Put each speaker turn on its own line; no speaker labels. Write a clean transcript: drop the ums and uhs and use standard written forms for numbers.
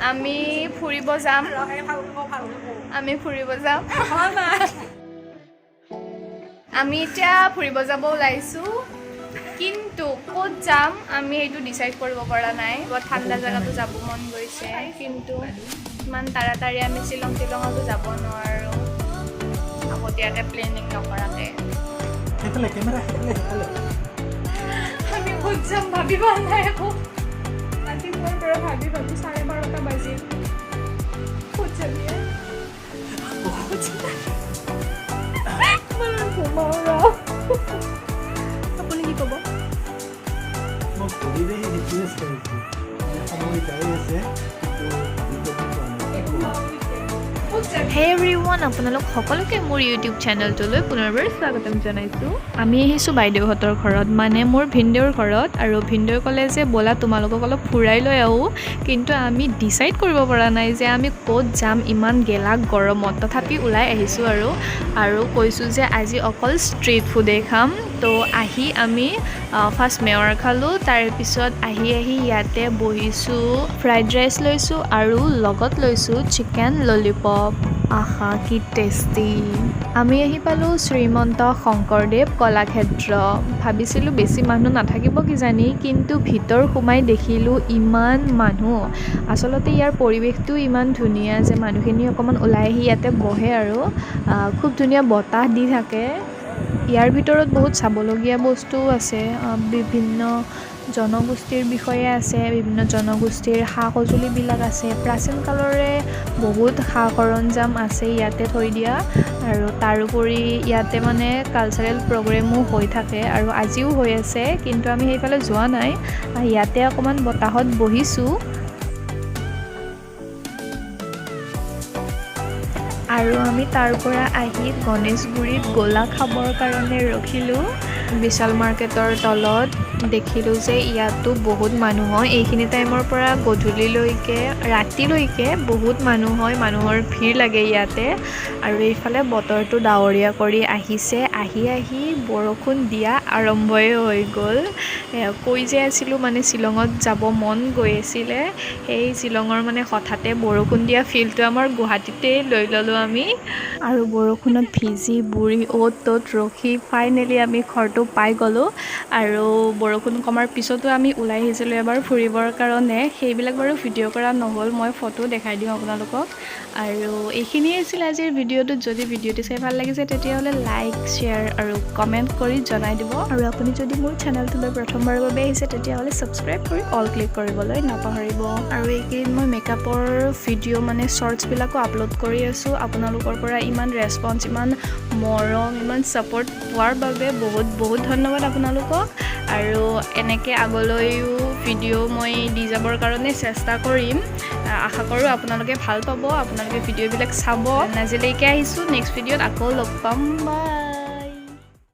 আমি ফুৰিব যাম, আমি ফুৰিব যাম। আমি এতিয়া ফুৰিব যাব ওলাইছোঁ, কিন্তু ক'ত যাম আমি সেইটো ডিচাইড কৰিব পৰা নাই। বৰ ঠাণ্ডা জেগাতো যাব মন গৈছে, কিন্তু ইমান তাড়াতাড়ি আমি শ্বিলং টিলঙতো যাব নোৱাৰোঁ আগতীয়াকৈ প্লেনিং নকৰাকৈ।
সেইফালে কেমেৰা, সেইফালে, সেইফালে।
আমি ক'ত যাম ভাবি পোৱা নাই একো। ৰাতিপুৱাৰ পৰা ভাবি ভাবি 12:30 বাজিল। ক'ত যাবি? ক'ত ঘুমাওঁ ৰ। আপুনি কি ক'ব?
মই ঘড়ীৰে সেইটোৱে চাই আছোঁ, মানে সময় যাই আছে, কিন্তু ভাবি ক'ব পৰা নাই কি ক'ম।
হে এভৰিৱান, আপোনালোক সকলোকে মোৰ ইউটিউব চেনেলটোলৈ পুনৰবাৰ স্বাগতম জনাইছোঁ। আমি আহিছোঁ বাইদেউহঁতৰ ঘৰত, মানে মোৰ ভিনদেউৰ ঘৰত। আৰু ভিনদেউ ক'লে যে ব'লা, তোমালোকক অলপ ফুৰাই লৈ আহোঁ। কিন্তু আমি ডিচাইড কৰিব পৰা নাই যে আমি ক'ত যাম ইমান গেলা গৰমত। তথাপি ওলাই আহিছোঁ আৰু কৈছোঁ যে আজি অকল ষ্ট্ৰীট ফুডেই খাম। তো আহি আমি ফাৰ্ষ্ট মেৱাৰ খালোঁ, তাৰপিছত আহি আহি ইয়াতে বহিছোঁ, ফ্ৰাইড ৰাইচ লৈছোঁ আৰু লগত লৈছোঁ চিকেন ললিপপ। আহা, কি টেষ্টি! আমি আহি পালোঁ শ্ৰীমন্ত শংকৰদেৱ কলাক্ষেত্ৰ। ভাবিছিলোঁ বেছি মানুহ নাথাকিব কিজানি, কিন্তু ভিতৰ সোমাই দেখিলোঁ ইমান মানুহ। আচলতে ইয়াৰ পৰিৱেশটো ইমান ধুনীয়া যে মানুহখিনি অকণমান ওলাই আহি ইয়াতে বহে আৰু খুব ধুনীয়া বতাহ দি থাকে। ইয়াৰ ভিতৰত বহুত চাবলগীয়া বস্তুও আছে। বিভিন্ন জনগোষ্ঠীৰ বিষয়ে আছে, বিভিন্ন জনগোষ্ঠীৰ সা সঁজুলিবিলাক আছে, প্ৰাচীন কালৰে বহুত সা সৰঞ্জাম আছে ইয়াতে থৈ দিয়া। আৰু তাৰোপৰি ইয়াতে মানে কালচাৰেল প্ৰগ্ৰেমো হৈ থাকে আৰু আজিও হৈ আছে, কিন্তু আমি সেইফালে যোৱা নাই। ইয়াতে অকণমান বতাহত বহিছোঁ। আৰু আমি তাৰ পৰা আহি গণেশগুৰিত গোলা খাবৰ কাৰণে ৰখিলোঁ। বিশাল মাৰ্কেটৰ তলত দেখিলোঁ যে ইয়াতো বহুত মানুহ হয়। এইখিনি টাইমৰ পৰা গধূলিলৈকে, ৰাতিলৈকে বহুত মানুহ হয়, মানুহৰ ভিৰ লাগে ইয়াতে। আৰু এইফালে বতৰটো ডাৱৰীয়া কৰি আহিছে, আহি আহি বৰষুণ দিয়া আৰম্ভই হৈ গ'ল। কৈ যে আছিলোঁ মানে শ্বিলঙত যাব মন গৈ আছিলে, সেই শ্বিলঙৰ মানে হঠাতে বৰষুণ দিয়া ফিলটো আমাৰ গুৱাহাটীতেই লৈ ল'লোঁ আমি। আৰু বৰষুণত ভিজি বুৰি অ'ত ত'ত ৰখি ফাইনেলি আমি ঘৰটো পাই গ'লোঁ। আৰু বৰষুণ কমাৰ পিছতো আমি ওলাই আহিছিলোঁ এবাৰ ফুৰিবৰ কাৰণে। সেইবিলাক বাৰু ভিডিঅ' কৰা নহ'ল, মই ফটো দেখাই দিম আপোনালোকক। আৰু এইখিনিয়ে আছিল আজিৰ ভিডিঅ'টোত। যদি ভিডিঅ'টো চাই ভাল লাগিছে, তেতিয়াহ'লে লাইক, শ্বেয়াৰ আৰু কমেণ্ট কৰি জনাই দিব। আৰু আপুনি যদি মোৰ চেনেলটোলৈ প্ৰথমবাৰৰ বাবে আহিছে, তেতিয়াহ'লে ছাবস্ক্ৰাইব কৰি অল ক্লিক কৰিবলৈ নাপাহৰিব। আৰু এইকেইদিন মই মেকআপৰ ভিডিঅ', মানে শ্বৰ্টছবিলাকো আপলোড কৰি আছোঁ। আপোনালোকৰ পৰা ইমান ৰেচপঞ্চ, ইমান মৰম, ইমান ছাপৰ্ট পোৱাৰ বাবে বহুত বহুত ধন্যবাদ আপোনালোকক। আৰু এনেকৈ আগলৈও ভিডিঅ' মই দি যাবৰ কাৰণে চেষ্টা কৰিম। আশা কৰোঁ আপোনালোকে ভাল পাব, আপোনালোকে ভিডিঅ'বিলাক চাব। আজিলৈকে আহিছোঁ, নেক্সট ভিডিঅ'ত আকৌ লগ পাম। বাই।